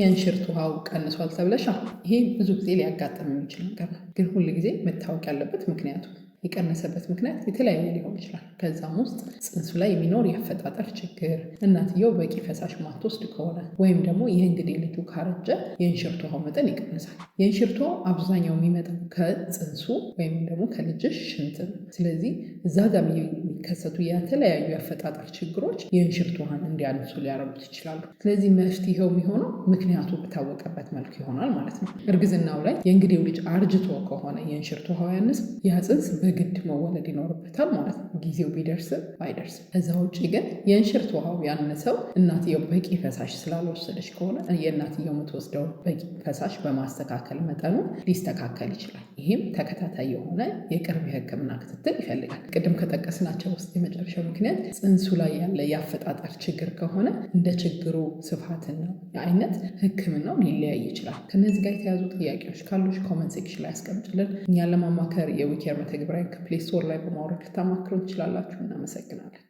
የእንሽርት ውሃው ቀንሷል ተብለሻል። ይሄ ብዙ ጊዜ ሊያጋጥም የሚችል ነገር ነው። ግን ሁል ጊዜ መታወቅ ያለበት ምክንያቱ፣ የቀነሰበት ምክንያት የተለያየ ሊሆን ይችላል። ከዛም ውስጥ ጽንሱ ላይ የሚኖር የአፈጣጠር ችግር፣ እናትየው በቂ ፈሳሽ ማትወስድ ከሆነ ወይም ደግሞ የእንግዴ ልጁ ካረጀ የእንሽርት ውሃው መጠን ይቀንሳል። የእንሽርት ውሃው አብዛኛው የሚመጣው ከጽንሱ ወይም ደግሞ ከልጅሽ ሽንት ነው። ስለዚህ እዛ ጋር የሚከሰቱ የተለያዩ የአፈጣጠር ችግሮች የእንሽርት ውሃን እንዲያንሱ ሊያረጉት ይችላሉ። ስለዚህ መፍትሄው የሚሆነው ምክንያቱ በታወቀበት መልኩ ይሆናል ማለት ነው። እርግዝናው ላይ የእንግዴው ልጅ አርጅቶ ከሆነ የእንሽርት ውሃው ያነሰ፣ ያ ጽንስ በግድ መወለድ ይኖርበታል ማለት ነው፣ ጊዜው ቢደርስም ባይደርስም። ከዛ ውጭ ግን የእንሽርት ውሃው ያነሰው እናትየው በቂ ፈሳሽ ስላልወሰደች ከሆነ የእናትየው የምትወስደው በቂ ፈሳሽ በማስተካከል መጠኑ ሊስተካከል ይችላል። ይህም ተከታታይ የሆነ የቅርብ የሕክምና ክትትል ይፈልጋል። ቅድም ከጠቀስናቸው ውስጥ የመጨረሻው ምክንያት ጽንሱ ላይ ያለ የአፈጣጠር ችግር ከሆነ እንደ ችግሩ ስፋትና የአይነት ሕክምናው ሊለያይ ይችላል። ከነዚህ ጋር የተያዙ ጥያቄዎች ካሉሽ comment section ላይ አስቀምጭልን። እኛን ለማማከር የዊኬር መተግበሪያ ከ Play Store ላይ በማውረድ ልታማክሩ ትችላላችሁ። እናመሰግናለን።